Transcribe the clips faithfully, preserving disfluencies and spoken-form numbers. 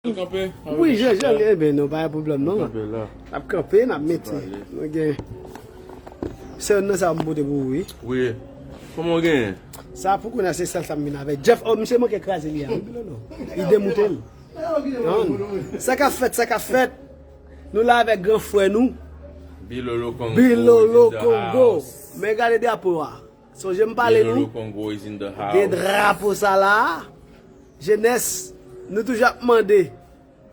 Kanpe. Wi, Jean Jean, enben non, pa gen pwoblèm non. Kanpe la. N ap kanpe, n ap mete. Pale. Nou gen. Se youn nan sa m pote pou ou, wi. Wi. Kòman w genyen? Sa pou kounye a se sèl sa m vin avè. Jeff, oh, misye manke kraze li a, wi, Bilolo. Li demoute l. Sa k ap fèt, sa k ap fèt. Nou la avèk gran frè nou. Bilolo Kongo. Bilolo Kongo. Men gade drapo a. Sonje m pale nou. Bilolo Kongo is in the house. Gen drapo sa la. Jenès, nou toujou ap mande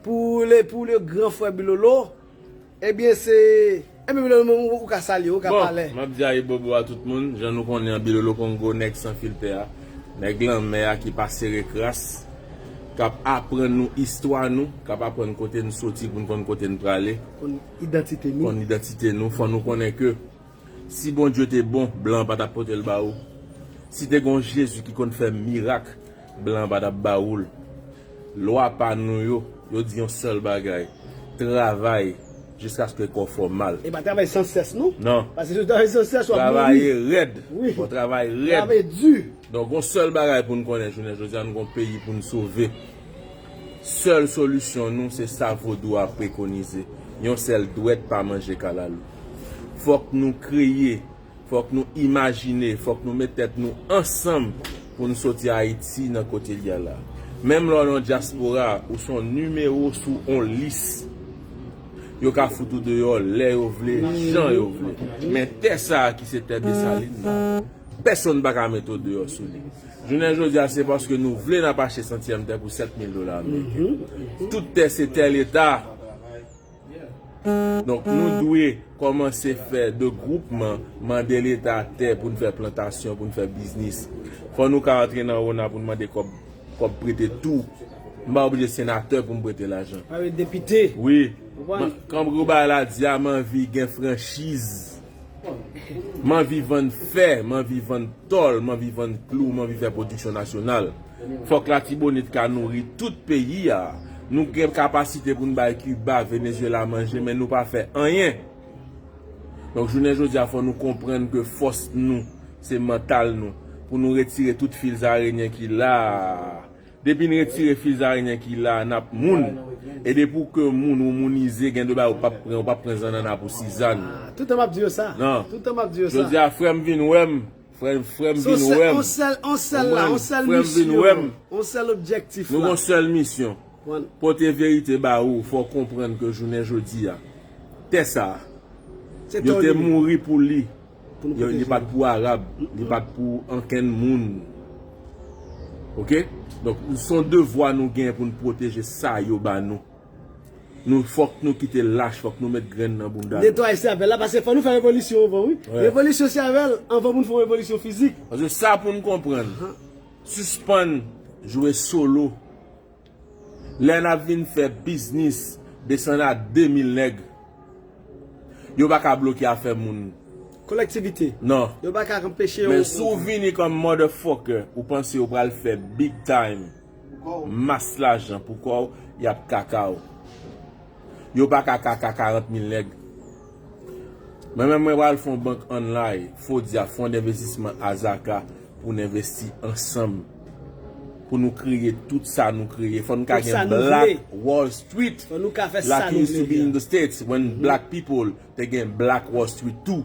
pou le, pou le gran frè Bilolo. Ebyen, se, ebyen, Bilolo, ou, ou ka salye, ou ka pale. Bon, m ap di ayibobo a tout moun. Jan nou konnen an, Bilolo Kongo, nèg san filtè a. Nèg lanmè a ki pa sere kras. K ap aprann nou istwa nou, k ap aprann kote n soti pou n konn kote n prale. Konn idantite nou. Konn idantite nou. Fò nou konnen ke si Bondye te bon, blan an pa t ap pote l ba ou. Si te gen yon Jezi ki konn fè mirak, blan an pa t ap ba ou l. Lwa pa nou yo, yo di yon sèl bagay, travay jiskaske kò w fè w mal. E pa travay san sès, non? Non. Paske si w travay san sès, w ap mouri. Travay rèd. Wi. Fò w travay rèd. Travay di. Donk, yon sèl bagay pou n konnen jounen jodi a, nou gon peyi pou n sove. Sèl solisyon nou, se sa vodou a prekonize. Yon sèl dwèt pa manje kalalou. Fòk nou kreye, fòk nou imajine, fòk nou met tèt nou ansanm pou n soti Ayiti nan kote l ye a la. Menm lè w nan dyaspora, ou se yon nimewo sou yon lis. Yo ka fout ou deyò lè yo vle, jan yo vle. Men tè sa a ki se tè Desalin nan, pèsonn pa ka mete w deyò sou li. Jounen jodi a, se paske nou vle n ap achte santyèm tè pou sèt mil dola ameriken. Tout tè se tè leta. Donk, nou dwe kòmanse fè de gwoupman, mande leta tè pou n fè plantasyon, pou n fè biznis. Fò nou ka antre nan ona pou n mande kòb, kòb prete tou. M pa oblije senatè pou m prete lajan. Pa vle depite. Wi. Ou konprann? Kòm Roubay la di a, m anvi gen franchiz. M anvi vann fè, m anvi vann tòl, m anvi vann klou, m anvi fè pwodiksyon nasyonal. Fòk Latibonit ka nouri tout peyi a. Nou gen kapasite pou n bay Kiba, Venezuela manje, men nou pa fè anyen. Donk, jounen jodi a, fò nou konprann ke fòs nou, se mantal nou. Pou nou retire tout fil zarenyen ki la a. Depi n retire fil zarenyen ki la a, n ap moun. E depi w ke moun, ou mounize, gen de bagay ou p ap pran, ou p ap pran zannanna pou sizann. Ah, tout tan m ap di yo sa. Non. Tout tan m ap di yo sa. Jodi a, frè m vin wè m. Frè, frè m vin wè m. On sèl, on sèl la, on sèl misyon. Frè m vin wè m. On sèl objektif la. Nou gon sèl misyon. Pote verite ba ou, fò w konprann ke jounen jodi a, tè sa a, yo te mouri pou li. Yo, li pa t pou Arab, li pa t pou ankenn moun. Oke? Donk, se yon devwa nou gen pou n pwoteje sa yo ba nou. Nou, fòk nou kite lach, fòk nou met grenn nan bounda nou. Netwaye sèvèl la, paske fò nou fè revolisyon anvan, wi. Wi. Revolisyon sèvèl, anvan pou n fè yon revolisyon fizik. Paske sa pou n konprann, sispann jwe solo. Lè n ap vin fè biznis, desann a de mil nèg. Yo pa ka bloke afè moun. Kolektivite. Non. Yo pa ka anpeche yon. Men si w vini kòm motherfucker, ou panse yo pral fè big time, mas lajan pou kò w, y ap kaka w. Yo pa ka kaka karant mil nèg. Mwen menm, mwen pral fè yon bank online, Fodia, Fon Denvestisman Azaka, pou n envesti ansanm. Pou nou kreye tout sa nou kreye. Fò nou ka gen Black Wall Street. Fò nou ka fè sa nou vle. Like it used to be in the States, when black people te gen Black Wall Street tou.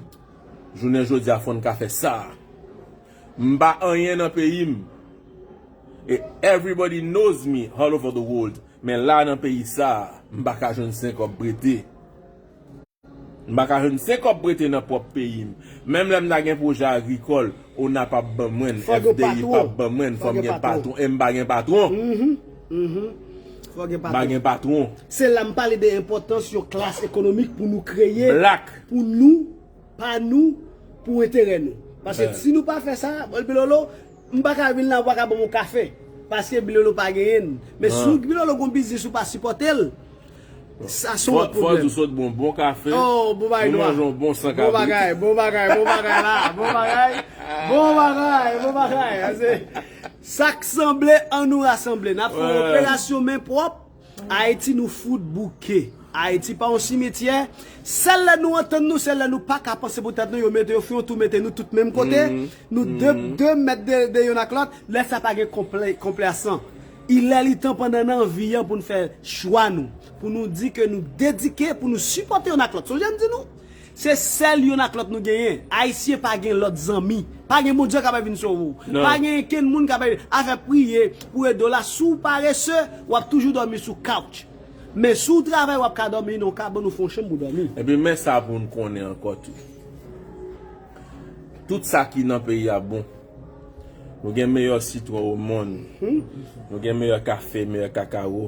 Jounen jodi a, fò n ka fè sa. M pa anyen nan peyi m. E everybody knows me all over the world. Men la nan peyi sa, m pa ka jwenn senk kòb prete. M pa ka jwenn senk kòb prete nan pwòp peyi m. Menm lè m ta gen pwojè agrikòl, ona p ap ban mwen l, F D I p ap ban mwen l, fò m gen patwon, e m pa gen patwon. M pa gen patwon. Se la m pale de enpòtans yon klas ekonomik pou nou kreye, pou nou, pa nou, pou enterè nou. Paske si nou pa fè sa, Bilolo, m pa ka vin la, ou pa ka ban m yon kafe. Paske Bilolo pa genyen l. Men si Bilolo gon biznis ou pa sipòte l, sa se yon lòt pwoblèm. Fò, fò di w sot bon, bon kafe. Oh, bon bagay, nou manje yon bon san kabrit. Bon bagay, bon bagay, bon bagay la. Bon bagay. Bon bagay, bon bagay. Sa k sanble, an nou rasanble. N ap fè yon operasyon men pwòp. Ayiti nou fout bouke. Ayiti pa yon simityè. Sèl lè nou antann nou, sèl lè nou pa ka panse pou tèt nou, yo mete, yo fè yon tou mete nou tout menm kote. Nou de, de mèt de, de yonn ak lòt. Lè sa pa gen konplè, konplè a san. Il è li tan pandan n anvi an pou n fè chwa nou, pou nou di ke nou dedike, pou nou sipòte youn ak lòt. Sonje m di nou, se sèl youn ak lòt nou genyen. Ayisyen pa gen lòt zanmi. Pa gen Bondye k ap vin sove w. Pa gen kenn moun k ap afè priye pou ede w la. Si w parese, w ap toujou dòmi sou couch. Men si w travay, w ap ka dòmi nan yon kabann ou fè yon chanm pou w dòmi. Epi men sa pou n konnen ankò tou. Tout sa ki nan peyi a bon. Nou gen meyè sitwon o monn. Nou gen meyè kafe, meyè kakawo.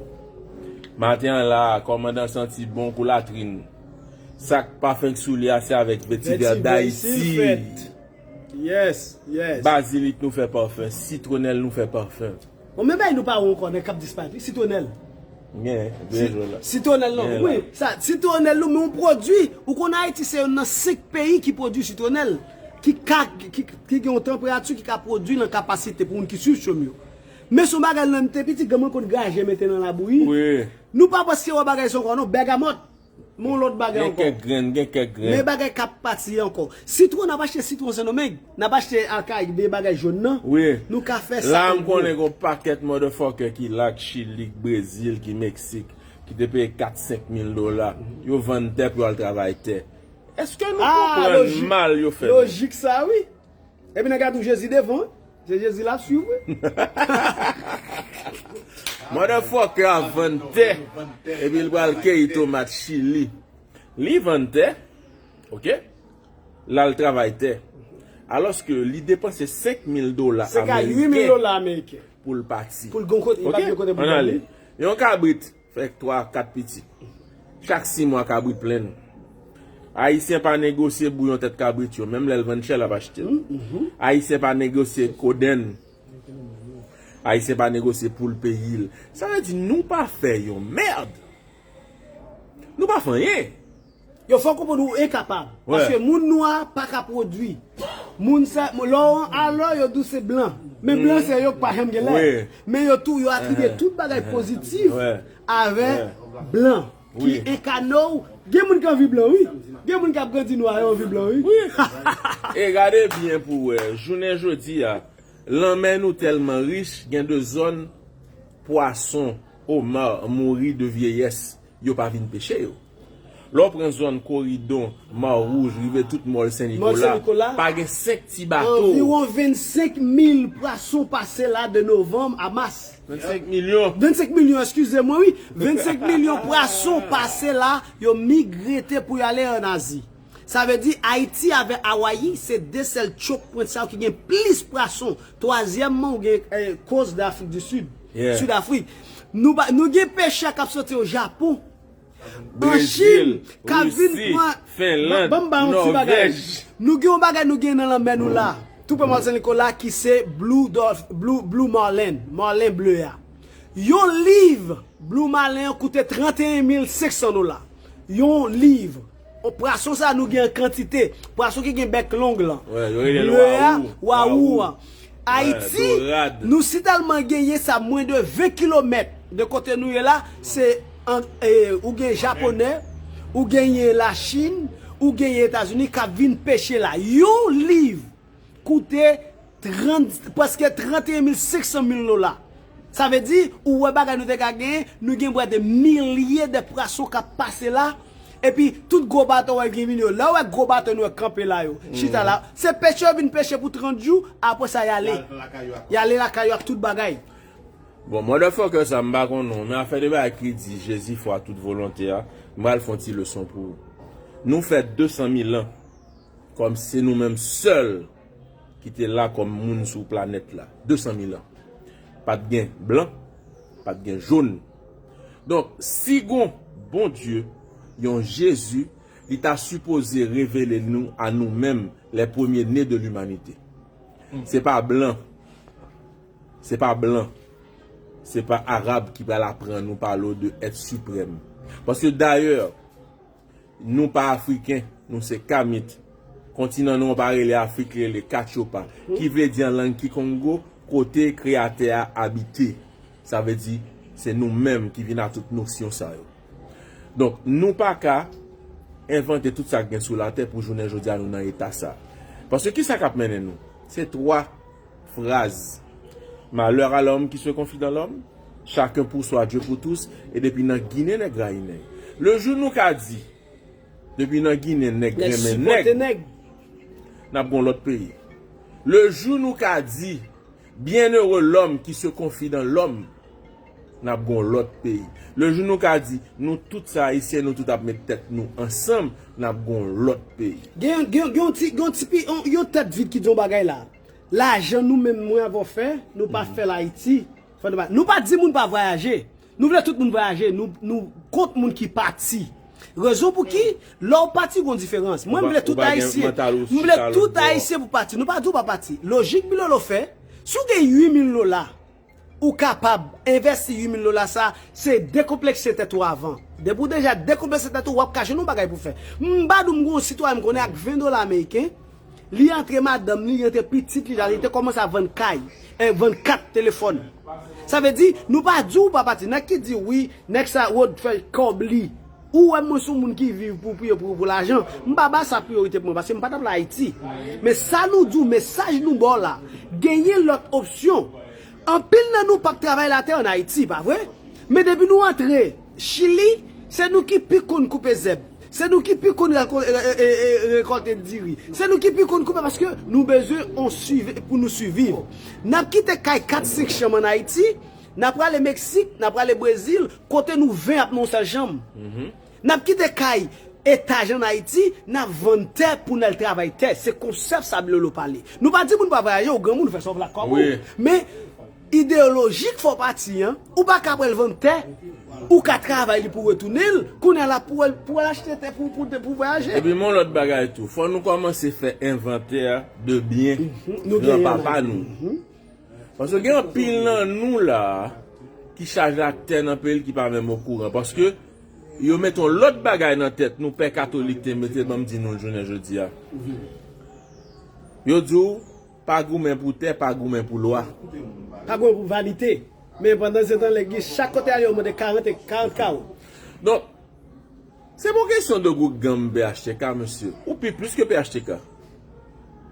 Maten an la, kòmandan santi bon kou latrin. Sak pa fenk sou li a, se avèk vetivè Dayiti. Yes, yes. Bazilik nou fè pafen, sitwonèl nou fè pafen. Bon, men bay nou pa wè ankò nèg k ap disparèt wi, sitwonèl. Gen, gen jwe la. Sitwonèl non, wi, sa, sitwonèl non, men yon pwodui, ou konn Ayiti se youn nan senk peyi ki pwodui sitwonèl, ki ka, ki, ki gen yon tanperati ki ka pwodui nan kapasite pou moun ki swiv cho m yo. Men se yon bagay nan m te piti, granmoun konn graje mete nan labouyi. Wi. Nou pa prèske wè bagay sa ankò non, bègamòt. Men yon lòt bagay ankò. Gen kèk grenn, gen kèk grenn. Men bagay k ap pati ankò. Sitwon, n ap achte sitwon Sendomeng. N ap achte akay de bagay jòn nan. Wi. Nou ka fè sa. La, m konnen gen yon pakèt motherfucker ki la, k Chili, k Brezil, ki Meksik, ki te peye kat, senk mil dola. Yo vann tè pou yo al travay tè. Èske nou konprann mal yo fè nou? Lojik sa, wi. Epi nèg la di w Jezi devan, se Jezi l ap swiv wi. Motherfucker a vann tè, epi l pral keyi tomat Chili. Li vann tè, oke, l al travay tè. Alòske li depanse senk mil dola ameriken pou l pati. Pou l gon kote, li pa gen kote pou l dòmi. Yon kabrit fè twa, kat pitit. Chak sis mwa kabrit plenn. Ayisyen pa negosye bouyon tèt kabrit yo, menm lè l vann chè l ap achte l. Ayisyen pa negosye kodenn. Ayisyen pa negosye poul peyi l. Sa vle di nou pa fè yon mèd. Nou pa fè anyen. Yo fè w konprann ou enkapab. Paske moun nwa pa ka pwodui. Moun sa, lè w an alò, yo di w se blan. Men blan se yo k pa janm gen lè. Men yo tou, yo atribye tout bagay pozitif avè blan. Ki enkane w. Gen moun ki anvi blan, wi. Gen moun k ap grandi nwa, yo anvi blan, wi. E gade byen pou w wè, jounen jodi a, lanmè nou tèlman rich, gen de zòn pwason, oma, mouri de vyeyès. Yo pa vin peche yo. Lè w pran zòn Koridon, Mawouj, rive tout Mòl Sen Nikola, pa gen senk ti bato. Anviwon vennsenk mil pwason pase la de novanm a mas. Vennsenk milyon. Vennsenk milyon, eskize mwen, wi. Vennsenk milyon pwason pase la, yo migrete pou y ale ann Azi. Sa vle di Ayiti avè Awayi se de sèl choke point sa yo ki gen plis pwason. Twazyèmman, ou gen eh, Coast de Afrik di Sid, Sid Afrik. Nou, pa- nou gen pechè k ap soti o Japon, an Chin, k ap vin pran. Ban m ba yon ti bagay. Nou gen yon bagay nou gen nan lanmè nou la. Tou prè Mòl Sen Nikola ki se Blue, Dolph, Blue, Blue Marlin, Marlin ble a. Yon liv Blue Marlin an koute trannteyen mil senksan dola. Yon liv. Yon pwason sa nou gen an kantite. Pwason ki gen bèk long lan. Ble a, wawou an. Ayiti, nou sitèlman genyen sa mwen de ven kilomèt de kote nou ye la, se an, e, ou gen Japonè, ou genyen Lachin, ou genyen Etazini k ap vin peche la. Yon liv koute trant, prèske trannteyen mil senksan mil dola. Sa vle di, ou wè bagay nou te ka genyen, nou gen prè de milye de pwason k ap pase la, epi tout gwo bato wè gen vin yo. Lè w wè gwo bato nou wè kanpe la yo, chita la, se peche yo vin peche pou trant jou, apre sa y ale. Y ale lakay yo ak tout bagay. Bon, motherfucker sa, m pa konn non, men afè de bagay ki di Jezi fwa tout volonte a, m pral fè yon ti leson pou ou. Nou fè de san mil an. Kòm se nou menm sèl ki te la kòm moun sou planèt la. De san mil an. Pa t gen blan, pa t gen jòn. Donk, si gon Bondye, yon Jezi, li ta sipoze revele nou a nou menm, les premiers-nés de l'humanité. Se pa blan. Se pa blan. Se pa arab ki pral aprann nou pale w de èt siprèm. Paske dayè, nou pa Afriken, nou se Kamit. Kontinan nou an pa rele Afrik, li rele Katyopa, ki vle di an lang Kikongo, kote Kreyatè a abite. Sa vle di, se nou menm ki vin a tout nosyon sa yo. Donk, nou pa ka envante tout sa k gen sou latè pou jounen jodi a nou nan eta sa. Paske kisa k ap mennen nou? Se twa fraz. Malheur à l'homme qui se confie dans l'homme. Chacun pour soi, Dieu pour tous, e depi nan Ginen nèg rayi nèg. Le jou nou ka di, depi nan Ginen nèg renmen nèg, n ap gon lòt peyi. Le jou nou ka di, bienheureux l'homme qui se confie dans l'homme, n ap gon lòt peyi. Le jou nou ka di, nou tout se Ayisyen, nou tout ap met tèt nou ansanm, n ap gon lòt peyi. Gen, gen, gen yon ti, gen yon ti pi, yon, yon tèt vid ki di yon bagay la. Lajan nou menm, mwen avè w fè, nou pa fè l Ayiti. Fò nou pa, nou pa di moun pa vwayaje. Nou vle tout moun vwayaje, nou, nou kont moun ki pati. Rezon pou ki, lè w pati, gon diferans. Mwen, m vle tout Ayisyen. M vle tout Ayisyen pou pati. Nou pa di w pa pati. Lojik Bilolo fè, si w gen uit mil dola, ou kapab envèsti uit mil dola sa, se dekonplekse tèt ou avan. Depi w deja dekonplekse tèt ou, w ap ka jwenn yon bagay pou fè. M pa di w m gen yon sitwayen m konnen ak ven dola ameriken, li antre madanm li, li antre pitit li la, li te kòmanse a vann kay, e vann kat telefòn. Sa vle di, nou pa di w pa pati. Nèg ki di wi, nèg sa Rod fè kòb li. Ou wè mwen se yon moun ki viv pou priye pou, pou lajan. M pa ba sa priyorite pou mwen, paske m pa t ap la Ayiti. Men sa nou di w, mesaj nou ba w la, genyen lòt opsyon. Anpil nan nou p ap travay latè ann Ayiti, pa vre? Men depi nou antre Chili, se nou ki pi konn koupe zèb. Se nou ki pi konn reko-, e, e, e, e, rekòlte diri. Se nou ki pi konn koupe paske nou bezwen on swiv pou nou siviv. N ap kite kay kat senk chanm ann Ayiti, n ap prale Meksik, n ap prale Brezil, kote nou ven ap nan yon sèl chanm. N ap kite kay etaj ann Ayiti, n ap vann tè pou n al travay tè. Se konsèp sa Bilolo pale. Nou pa di moun pa vwayaje, ou granmoun, ou fè sa w vle ak kòb ou. Men, ideyolojik fè w pati an, ou pa ka pral vann tè, ou ka travay li pou retounen l, kounye a la pou w al, pou w al achte tè pou, pou, pou vwayaje. Epi, men yon lòt bagay tou, fò nou kòmanse fè envantè de byen granpapa nou. Paske gen anpil nan nou la ki chaje ak tè nan peyi l ki pa menm okouran. Paske yo mete yon lòt bagay nan tèt nou, pè katolik te mete, ban m di nou l jounen jodi a. Yo di w, pa goumen pou tè, pa goumen pou lwa. Pa goumen pou vanite. Men pandan se tan, lè gen chak kote ale, yo mande karant e karant kawo. Donk, se pa yon kesyon de gwo ganm P H T K, mesye. Ou pi plis ke P H T K.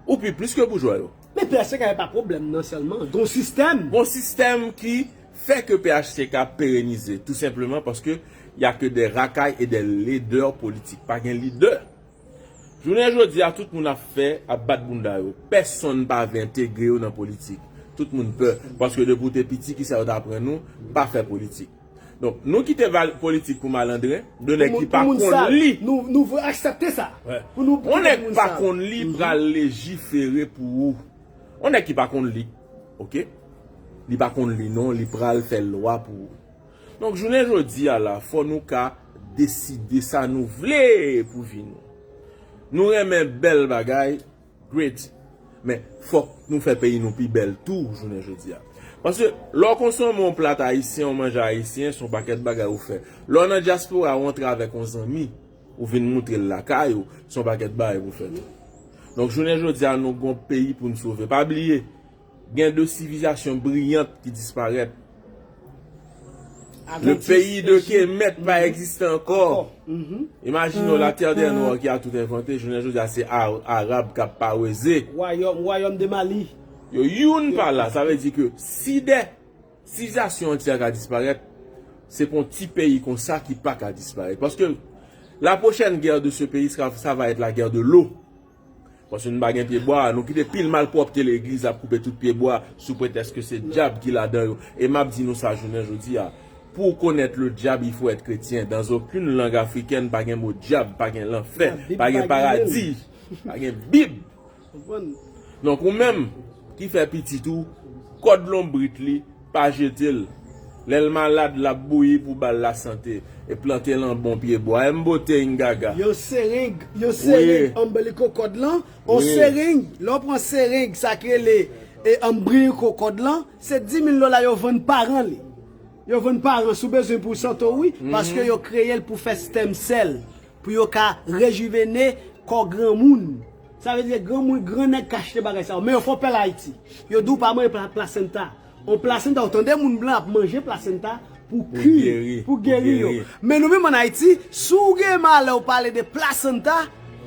Ou pi plis ke boujwa yo. Men P H T K e pa pwoblèm nan sèlman. Gon sistèm. Gon sistèm ki fè ke P H T K perenize, tou senpleman paske y a ke des racailles et des leaders politiques. Pa gen lidè. Jounen jodi a, tout moun ap fè, ap bat bounda yo. Pèsonn pa vle entegre yo nan politik. Tout moun pè. Paske depi w te piti, kisa yo t aprann ou? Pa fè politik. Donk, nou kite val-, politik pou malandren, de nèg ki pa konn li. Nou, nou vle aksepte sa. Yon nèg pa konn li pral lejifere pou ou. Yon nèg ki pa konn li, oke? Li pa konn li non, li pral fè lwa pou ou. Donk, jounen jodi a la, fò nou ka deside sa nou vle pou vi nou. Nou renmen bèl bagay, great. Men, fòk nou fè peyi nou pi bèl tou, jounen jodi a. Paske, lè w konsome yon plat ayisyen, yon manje ayisyen, se yon pakèt bagay ou fè. Lè w nan dyaspora, ou antre avèk yon zanmi, ou vin moutre l lakay ou, se yon pakèt bagay pou fè tou. Donk, jounen jodi a, nou gon peyi pou n sove. Pa bliye, gen de sivilizasyon briyant ki disparèt. Le pays de Kemet pa egziste ankò. Imajine w, la terre des Noirs ki a tout envante, jounen jodi a se a-, Arab k ap paweze. Wayòm, wayòm de Mali. Yo youn pa la, sa vle di ke si de sivilizasyon antyè ka disparèt, se pa yon ti peyi konsa ki pa ka disparèt. Paske la prochaine guerre de ce pays, ça, ça va être la guerre de l'eau. Paske nou pa gen pyebwa, nou kite pil malpwòpte legliz ap koupe tout pyebwa sou pretèks ke se dyab ki ladan yo. E m ap di nou sa jounen jodi a, pour connaître le diable, il faut être chrétien. Dans aucune langue africaine, pa gen mo dyab, pa gen lanfè, pa gen paradi, pa gen Bib. Donk, ou menm ki fè pitit ou, kòd lonbrit li, pa jete l. Lè l malad, l ap bouyi pou ba l lasante. E plante l an bon pyebwa. M bote Ingaga. Yon sereng, yon sereng anbliko kòd lan, yon sereng, lè w pran sereng, sa k rele, e, anbliko kòd lan, se dis mil dola yo vann paran li. Yo vann paran si w bezwen pou sante w, wi, paske yo kreye l pou fè stem cell, pou yo ka rejivene kò granmoun. Sa vle di granmoun, gran nèg ka achte bagay sa yo. Men yo fè w pè l Ayiti. Yo di w pa manje pla-, plasenta. On plasenta, ou tande moun blan ap manje plasenta pou ki, pou geri yo. Men nou menm ann Ayiti, si w gen malè ou pale de plasenta,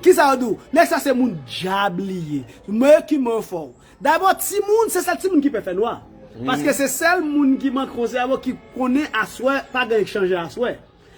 kisa yo di w? Nèg sa se moun dyab li ye. Men ki mwen fè w. Dabò, timoun, se sèl timoun ki pè fènwa. Paske se sèl moun ki manke yon sèvo ki konnen aswè, pa gen chanje aswè.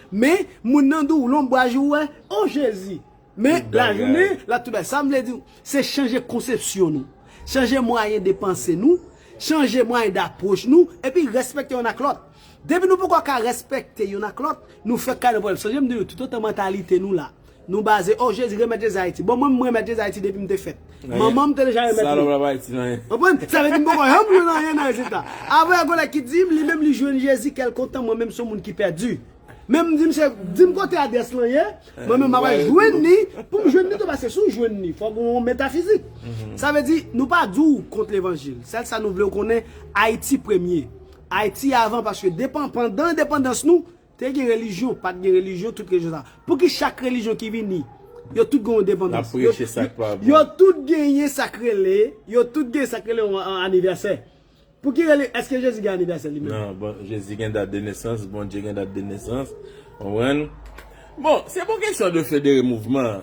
Men, moun nan di w lonbraj ou wè, o Jezi. Men, lajounen, l ap tou bèl. Sa m vle di w, se chanje konsepsyon nou. Chanje mwayen de panse nou, chanje mwayen dapwòch nou, epi respekte youn ak lòt. Depi nou poko ka respekte youn ak lòt, nou fèk kay nan pwoblèm. Sonje m di nou, toutotan mantalite nou la, nou baze, o Jezi, remèt Jezi Ayiti. Bon, mwen, m remèt Jezi Ayiti depi m te fèt. Manman m te deja remèt li. Salòp la pa Ayiti nan anyen. Konprann? Sa vle di m poko janm jwenn anyen nan rezilta. Apre, yon kolèg ki di m, li menm li jwenn Jezi, kè l kontan, mwen menm se yon moun ki pèdi. Men m di m se, di m kote adrès lan ye, mwen menm m ap al jwenn li, pou m jwenn li tou, paske si w jwenn li, fòk ou yon metafizik. Sa vle di, nou pa di w kont levanjil. Sèl sa nou vle w konnen, Ayiti premye. Ayiti avan, paske depan, pandan endepandans nou, te gen relijyon, pa t gen relijyon, tout relijyon sa. Pouki chak relijyon ki vini, yo tout gen yon endepandans? Yo tout genyen sa k rele, yo tout genyen sa k rele yon, yon anivèsè. Pou ki rele, èske Jezi gen anivèsè li menm? Non, bon, Jezi gen dat de nesans, Bondye gen dat de nesans. Konprann? Bon, se pa kesyon de federe mouvman.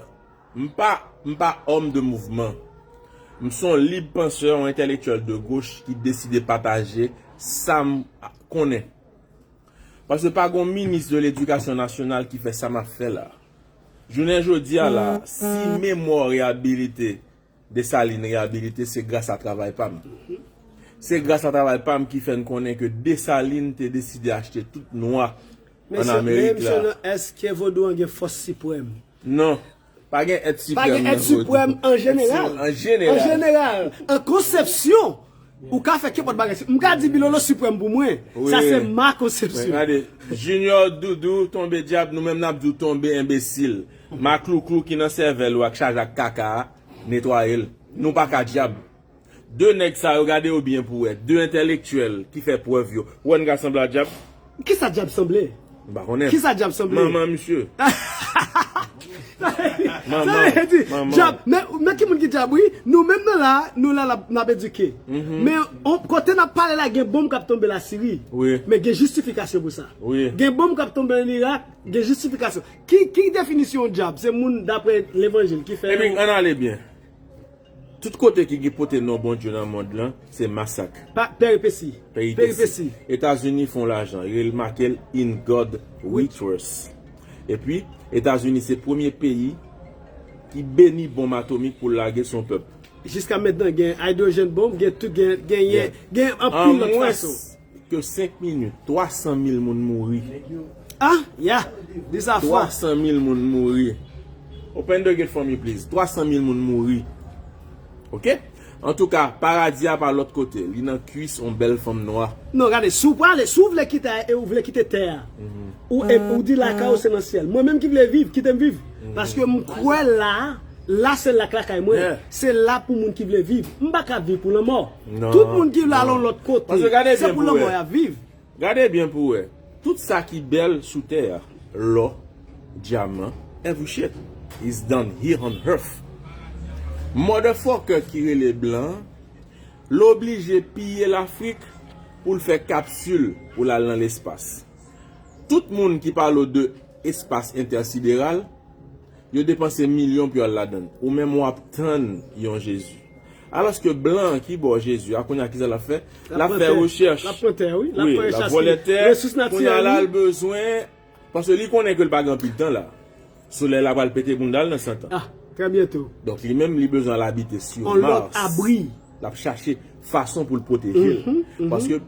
M pa, m pa òm de mouvman. M se yon lib pansè, yon entèlektyèl de goch ki deside pataje sa m konnen. Paske pa gon minis de ledikasyon nasyonal ki fè sa m ap fè la. Jounen jodi a la, si memwa reyabilite, Desalin reyabilite, se gras a travay pa m. Se gras a travay pa m ki fè n konnen ke Desalin te deside achte tout nwa ann Amerik la. Mesye, men mesye, èske vodou an gen fòs siprèm? Non. Pa gen èt siprèm nan vodou. Pa gen èt siprèm an jeneral. An jeneral. An jeneral, an konsepsyon, ou ka fè kenpòt bagay. M ka di Bilolo siprèm pou mwen. Sa se ma konsepsyon. Gade, Junior Doudou tonbe dyab, nou menm n ap di w tonbe enbesil. Maklouklou ki nan sèvèl ou ak chaje ak kaka a, netwaye l. Nou pa ka dyab. De nèg sa yo, gade yo byen pou wè. De entèlektyèl ki fè prèv yo. Ou wè n ka sanble a dyab? Kisa dyab sanble? M pa konnen. Kisa dyab sanble? Manman misye. Manman, manman. Dyab, men, men ki moun ki dyab, wi. Nou menm nan la, nou la, la, n ap edike. Men, on, kote n ap pale la, gen bonm k ap tonbe Lasiri. Wi. Men gen jistifikasyon pou sa. Wi. Gen bonm k ap tonbe ann Irak, gen jistifikasyon. Ki, ki definisyon dyab? Se moun, daprè levanjil, ki fè... Epi, ann ale byen. Tout kote ki gen pote non Bondye nan mond lan, se masak. Pa, peripesi. Peripesi. Etazini fè yon lajan, yo remake l In God We Trust. Epi, Etazini se premye peyi ki beni bonm atomik pou l lage sou yon pèp. Jiska mentnan, gen hydrogen bomb, gen tout, gen, genyen, gen anpil lòt fason. Ke senk minit, twa san mil moun mouri. Ah, yeah. Di sa fò. Twa san mil moun mouri. Open the gate for me, please. Twa san mil moun mouri. Oke? Antouka, paradi a pa lòt kote. Li nan kwis yon bèl fanm nwa. Non, gade, si w prale, si w vle kite, e ou vle kite tè a, ou, e, ou di lakay ou se nan syèl. Mwen menm ki vle viv, kite m viv. Paske m kwè la, la se la k lakay mwen. Se la pou moun ki vle viv. M pa ka viv pou lanmò. Tout moun ki vle al yon lòt kote, se pou lanmò y ap viv. Gade byen pou wè. Tout sa ki bèl sou tè a, lò, dyaman, every shit is done here on earth. Motherfucker ki rele blan, l oblije piye Lafrik pou l fè kapsil pou l al nan lespas. Tout moun ki pale w de espas entèsideral, yo depanse milyon pou yo al ladan l. Ou menm w ap tann yon Jezi. Alòske blan an ki ba w Jezi a, kounye a kisa l ap fè? L ap fè rechèch. L ap pran tè, wi. L ap vòlè tè. Resous natirèl, kounye a la, l bezwen, paske li konnen ke l pa gen anpil tan la. Solèy la pral pete bounda l nan san tan. Ah, très bientôt. Donk, li menm, li bezwen al abite sou Mars. Yon lòt abri. L ap chache fason pou l pwoteje l. Paske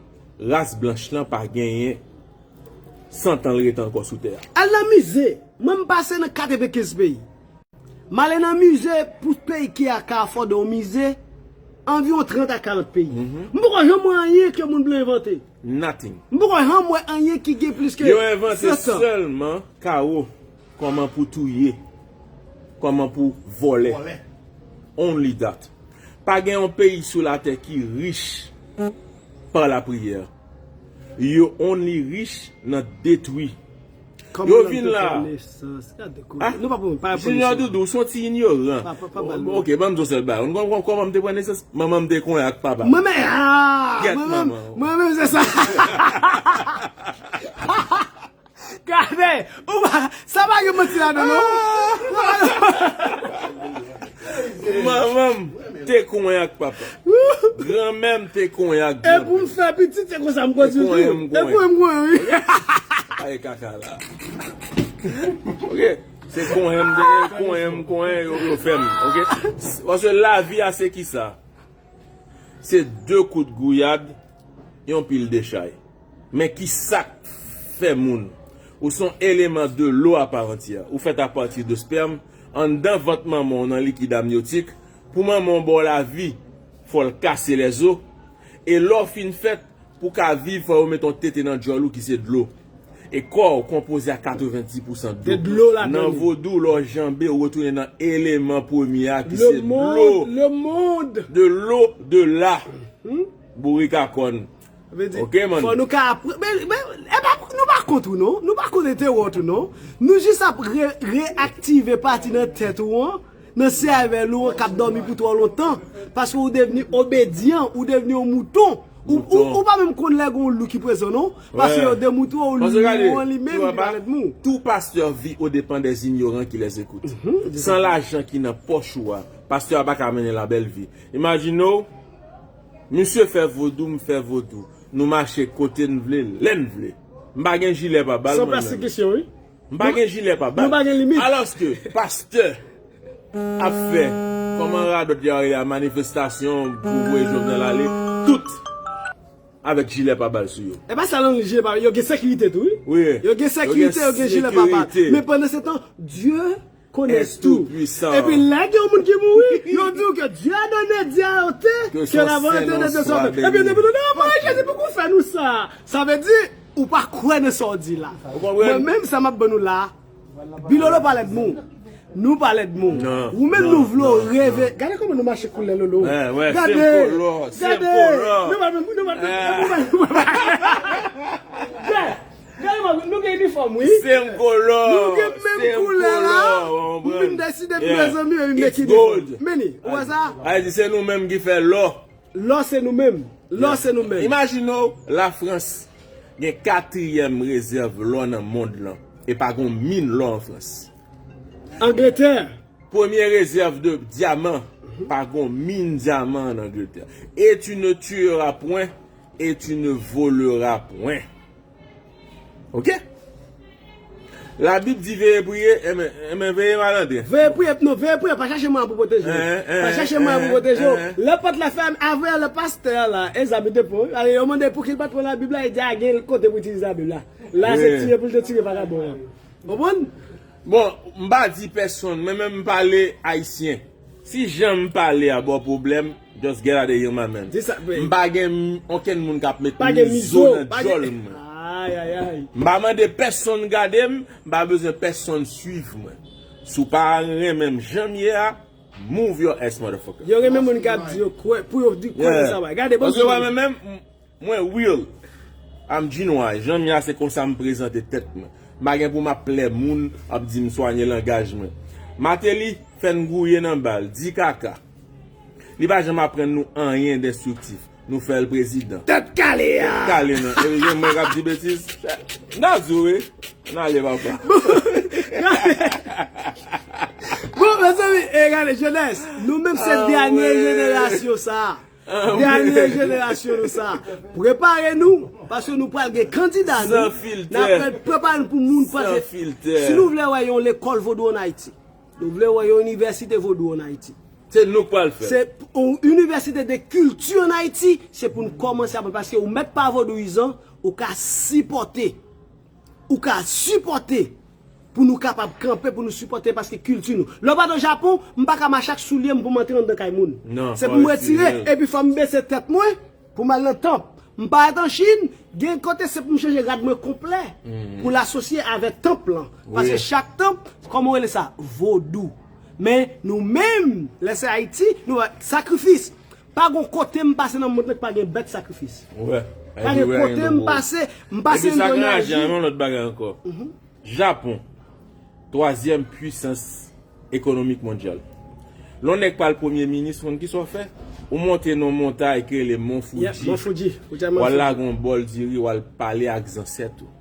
ras blanch lan pa genyen san tan l rete ankò sou tè a. Al nan mize. Mwen, m pase nan katrevenkenz peyi. M ale nan mize pou peyi ki a ka afòde yon mize, anviwon trant a karant peyi. M poko janm wè anyen ke moun blan envante. Nothing. M poko janm wè anyen ki gen plis ke san tan. Yo envante sèlman kawo, kòman pou touye, kòman pou vòlè. Only that. Pa gen yon peyi sou latè ki rich pa lapriyè. Yo only rich nan detwi. Yo vin la. Junior Doudou, w se yon ti inyoran. Oke, ban m di w sèl bagay. Ou konn kòman m te pran nesans? Manman m te konyen ak papa m. Mwen menm, ah, mwen menm, mwen menm, se sa. Gade, ou pa, sa pa gen manti ladan, non. Manman m. te konyen ak papa. Granmè m te konyen ak granpè. E pou m fè pitit, se konsa m konstwi tou. E konyen m konyen, wi. Ay kaka la. Ok. Se konyen m te, konyen m konyen, yo, yo fè m. Ok. Paske lavi a se kisa? Se de kout gouyad, yon pil dechay. Men ki sa k fè moun? Ou se yon eleman de l'eau à part entière. Ou fèt apati de spèm, anndan vant manman w nan likid amnyotik, pou manman w ba w lavi, fò l kase lèzo. E lè w fin fèt, pou w ka viv, fò yo mete yon tete nan djòl ou ki se dlo. E kò w konpoze a katrevenndis pousan dlo. Nan vodou, lè w janbe, ou retounen nan eleman premye a ki se dlo. De l'eau, de l'âme. Bourik a kòn. Ok, man. Fò nou ka apre-, men, men, e pa, nou pa kont ou non. Nou pa kont enterè w tou non. Nou jis ap re-, reaktive pati nan tèt ou an, nan sèvèl ou an k ap dòmi pou twò lontan. Paske ou devni obedyan, ou devni yon mouton. Ou, ou, ou pa menm konn lè gen yon lou ki prezan non. Paske yo demoutre w, lou an li menm li pa lèd mou. Tout pastè vi au dépens des ignorants qui les écoutent. San lajan ki nan pòch ou a, pastè a pa ka mennen la bèl vi. Imajine w, misye fè vodou, m fè vodou. Nou mache kote n vle, lè n vle. M pa gen jilè pa bal mwen menm. San pèsekisyon, wi. M pa gen jilè pa bal. Nou pa gen limit. Alòske pastè ap fè, kòman radòt yo rele a, manifestasyon pou voye Jovenel ale, tout avèk jilè pa bal sou yo. E pa sèlman jilè pa bal, yo gen sekirite tou, wi. Wi. Yo gen sekirite, yo gen jilè pa bal. Men pandan se tan, Dieu connaît tout. Epi lè gen yon moun ki mouri, yo di w ke Dieu a donné, Dieu a ôté, que la volonté de Dieu soit bénie. Epi yo di, non, non, non, Jezi poko fè nou sa. Sa vle di, ou pa kwè nan sa w di la. Ou konprann? Mwen menm, sa m ap ban nou la, Bilolo pa lèd mou. Nou pa lèd mou. Ou menm nou vle w reve. Gade kòman nou mache koulè Lolo. Gade, gade. Nou pa menm, nou pa menm. Gade, gade, nou gen inifòm, wi. Nou gen menm koulè la. M vin deside pou mezanmi, men ki diferan. Meni, ou wè sa? Ay di se nou menm ki fè lò. Lò se nou menm. Lò se nou menm. Imajine w, Lafrans gen katriyèm rezèv lò nan mond lan. E pa gon min lò an Frans. Angletè. Premye rezèv de dyaman. Pa gon min dyaman an Angletè. Et tu ne tueras point, et tu ne voleras point. Ok? Labib di veye priye, enben, enben veye malandren. Veye priye, non, veye priye, pa chache mwayen pou pwoteje w. Pa chache mwayen pou pwoteje w. Lè pòt la fèmen, avè lè pastè a la, e zam li te pran, wi. Ale, yo mande pou ki l pa t pran Labib la, e di a gen kote pou itilize Labib la. La, se tire pou l te tire vagabon an. Konprann? Bon, m pa di pèsonn, mwen menm m pale ayisyen. Si jan m pale a ba w pwoblèm, just get out of here, my man. M pa gen m-, okenn moun k ap met mizo nan djòl mwen. M pa mande pèsonn gade m, m pa bezwen pèsonn swiv mwen. Si w pa renmen m jan m ye a, move your ass, motherfucker. Yo renmen moun k ap di yo kwè, pou yo di kwè nan sa w bay. Gade, bon. Paske mwen menm, m-, mwen real. I'm Ginois. Jan m ye a, se konsa m prezante tèt mwen. M pa gen pou m ap plè moun ap di m swanye langaj mwen. Martelly fè n gouye nan bal, di kaka. Li pa janm aprann nou anyen destriktif. Nou fè l prezidan. Tèt kale a! Tèt kale, non. E jan mwen k ap di betiz. N a di w, wi. N ale, papa. Bon, mezanmi, e gade, jenès, nou menm se dènye jenerasyon sa. Dènye jenerasyon nou sa. Prepare nou, paske nou pral gen kandida nou. San filtè. N ap prepare nou pou moun pase. San filtè. Si nou vle wè yon lekòl vodou an Ayiti, nou vle wè yon inivèsite vodou an Ayiti, se nou k pral fè. Se yon inivèsite de kilti an Ayiti, se pou nou kòmanse aprann, paske ou mèt pa vodouyizan, ou ka sipòte. Ou ka sipòte pou nou kapab kanpe, pou nou sipòte, paske kilti nou. Lè w pa t o Japon, m pa ka mache ak soulye m pou m antre anndan kay moun. Se pou m retire, epi fò m bese tèt mwen pou m al nan tanp. M parèt an Chin, gen kote se pou m chanje rad mwen konplè pou l asosye avèk tanp lan. Paske chak tanp, kòman w rele sa? Vodou. Men nou menm, lè se Ayiti, nou wè sakrifis. Pa gon kote m pase nan mond lan ki pa gen bèt sakrifis. Pa gen kote m pase, m pase Endonezi. Epi sa k raje a, yon lòt bagay ankò. Japon, twazyèm pwisans ekonomik mondyal. Lè yon nèg pral premye minis, ou konn kisa w fè? Ou monte nan yon montay ki rele Mont Fuji. Mont Fuji. W al lage yon bòl diri, w al pale ak zansèt ou.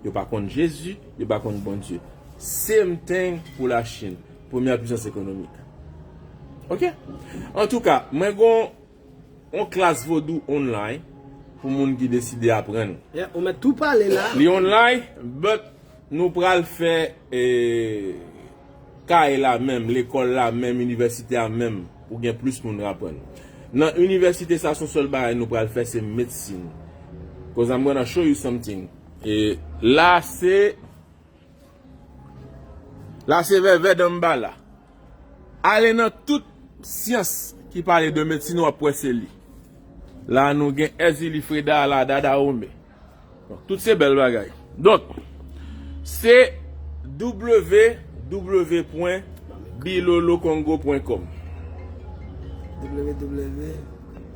Yo pa konn Jezi, yo pa konn Bondye. Same thing pou Lachin, premyè pwisans ekonomik. Ok. Antouka, mwen gon yon klas vodou online pou moun ki deside aprann. Yeah, ou mèt tou pale la. Li online, but nou pral fè eh, kay la menm, lekòl la menm, inivèsite a menm, pou gen plis moun aprann. Nan inivèsite sa, se yon sèl bagay nou pral fè, se medsin. Cause I'm gonna show you something. E la se la se vèvè danmbala. Ale nan tout syans ki pale de medsin, w ap wè se li. La nou gen Èzili Freda la, Dada Ome. Donk, tout se bèl bagay. Donk, se w w w pwen bilolokongo pwen kòm. W W W.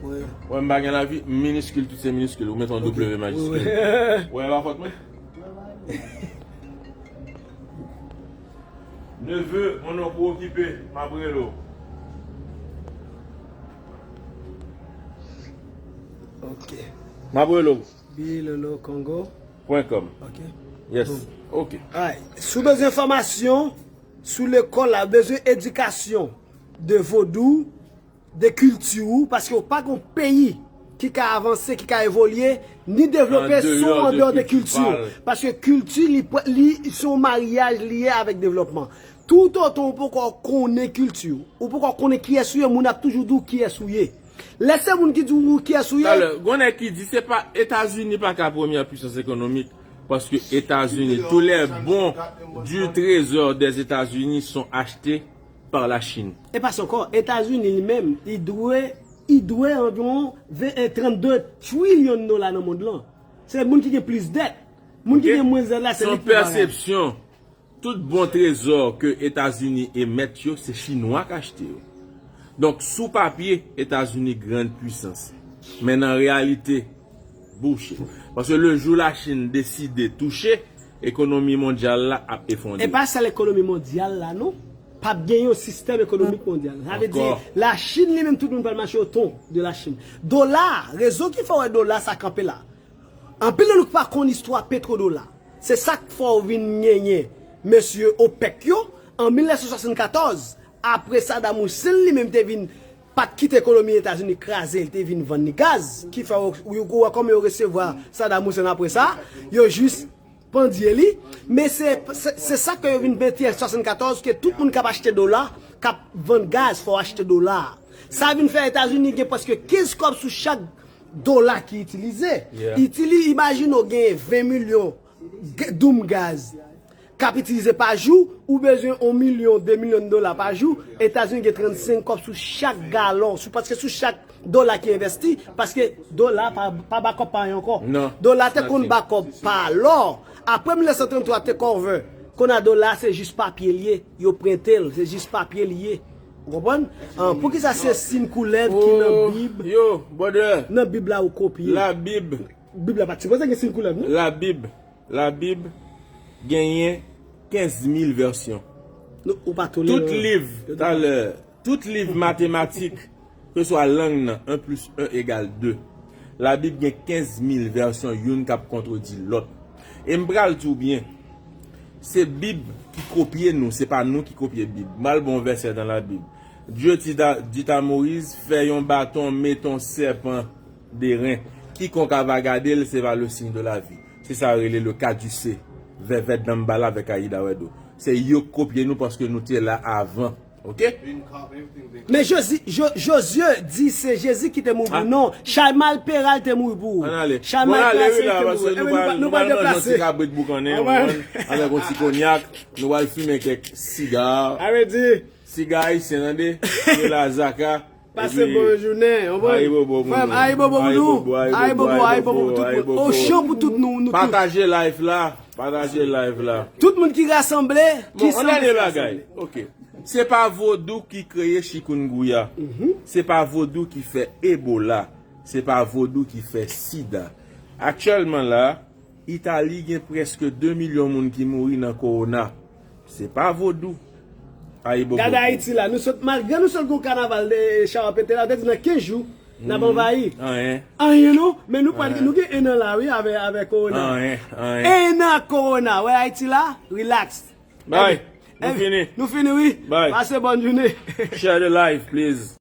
Wè, m pa gen lavi, miniskil, tout se miniskil. Ou met yon W majiskil. Wè, pa fòt mwen. Neve, mon non pou okipe, m ap rele w. Ok. M ap rele w. Bilolokongo. Pwen kòm. Ok. Yes. Ok. Alright. Si w bezwen enfòmasyon sou lekòl la, bezwen edikasyon de vodou, de kilti ou, paske w pa gon peyi ki ka avanse, ki ka evolye, ni devlope si w andeyò de kilti ou. Paske kilti, li, li se yon maryaj li ye avèk devlòpman. Toutotan ou poko konnen kilti ou, ou poko konnen kiyès ou ye, moun ap toujou di w kiyès ou ye. Lè se moun ki di w kiyès ou ye. Talè, gon nèg ki di se pa Etazini pa ka premyè pwisans ekonomik, paske Etazini, tous les bons du trésor des États-Unis sont achetés par la Chine. E pa sa ankò, Etazini li menm, li dwe, li dwe anviwon ven, eh, trannde trilyon dola nan mond lan. Se moun ki gen plis dèt. Moun ki gen mwens dèt la, se li ki pi bagay. Pèsepsyon. Tout bon trezò ke Etazini emèt yo, se Chinwa k achte yo. Donk, sou papye, Etazini grann pwisans. Men nan reyalite, bouche. Paske le jou Lachin deside touche, ekonomi mondyal la ap efondre. E pa sèl ekonomi mondyal la, non. P ap gen yon sistèm ekonomik mondyal. Sa vle di, Lachin li menm, tout moun pral mache otou de Lachin. Dola, rezon ki fè w wè dola sa kanpe la. Anpil nan nou ki pa konn istwa petwodola. Se sa k fè w vin genyen mesye opèk yo, an mil nèf san swasannkatòz, apre Saddam Hussein li menm te vin, pa t kite ekonomi Etazini kraze, li te vin vann li gaz, ki fè w, w, w wè kòman yo resevwa Saddam Hussein apre sa, yo jis pandye li. Men se, se, se sa ke yo vin mete an swasannkatòz, ke tout moun k ap achte dola, k ap vann gaz, fò w achte dola. Sa vin fè Etazini gen prèske kenz kòb sou chak dola ki itilize. Itili, imajine w gen ven milyon doum gaz k ap itilize pa jou, ou bezwen yon milyon, de milyon dola pa jou, Etazini gen trannsenk kòb sou chak galon, sou, paske sou chak dola ki envesti, paske dola pa, pa ba kòb pa anyen ankò. Dola te konn ba kòb pa lò. Apre mil nèf san tranntwa, take over. Kounye a dola se jis papye l ye, yo prente l, se jis papye l ye. Ou konprann? An, poukisa se siy koulèv ki nan Bib? Yo, brother. Nan Bib la ou kopye. Labib. Bib la pa t sipoze gen siy koulèv, non? Labib. Labib genyen kenz mil vèsyon. Ou pa tolere. Tout liv, talè, tout liv matematik, keswa lang nan, un plus un égale deux. Labib gen kenz mil vèsyon, youn k ap kontredi lòt. E m pral di w byen, se Bib ki kopye nou, se pa nou ki kopye Bib. M pral ba w yon vèsè nan Labib. Dieu dit à, dit à Moïse, fè yon baton, met yon sèpan de ren. Quiconque va garder le, ce sera le signe de la vie. Se sa yo rele le caducée. Vèvè Danmbala avèk Ayida Wèdo. Se yo k kopye nou paske nou te la avan. Ok? Men Jozi, Jo, Jozye di se Jezi ki te mouri pou nou. Chay Malperal te mouri pou ou. Ann ale. Chay Malperal te mouri. Ebyen nou pral deplase. Ti kabrit boukannen, ou konprann? Avèk yon ti konyak, nou pral fimen kèk siga. Sa vle di. Siga ayisyen, tande? Yo la zaka. Pase bon jounen, ou konprann? Ayibobo pou nou. Ayibobo pou nou. Ayibobo, ayibobo pou tout moun. Ochan pou tout nou, nou tout. Pataje live la. Pataje live la. Tout moun ki rasanble, ki sanble, ki rasanble. Ok. Se pa vodou ki kreye chikungunya. Se pa vodou ki fè Ebola. Se pa vodou ki fè sida. Aktyèlman la, Itali gen prèske de milyon moun ki mouri nan kowona. Se pa vodou. Ayibobo. Gade Ayiti la, nou sot, malgre nou sot gon kanaval de chawa pete la, yo te di nan kenz jou, n ap anvayi. Anyen. Anyen non, men nou pral, nou gen en an la wi, avè, avè kowona. Anyen, anyen. En an kowona, wè Ayiti la, relax. Bay. Nou fini. Nou fini, wi. Pase bòn jounen. Share the live, please.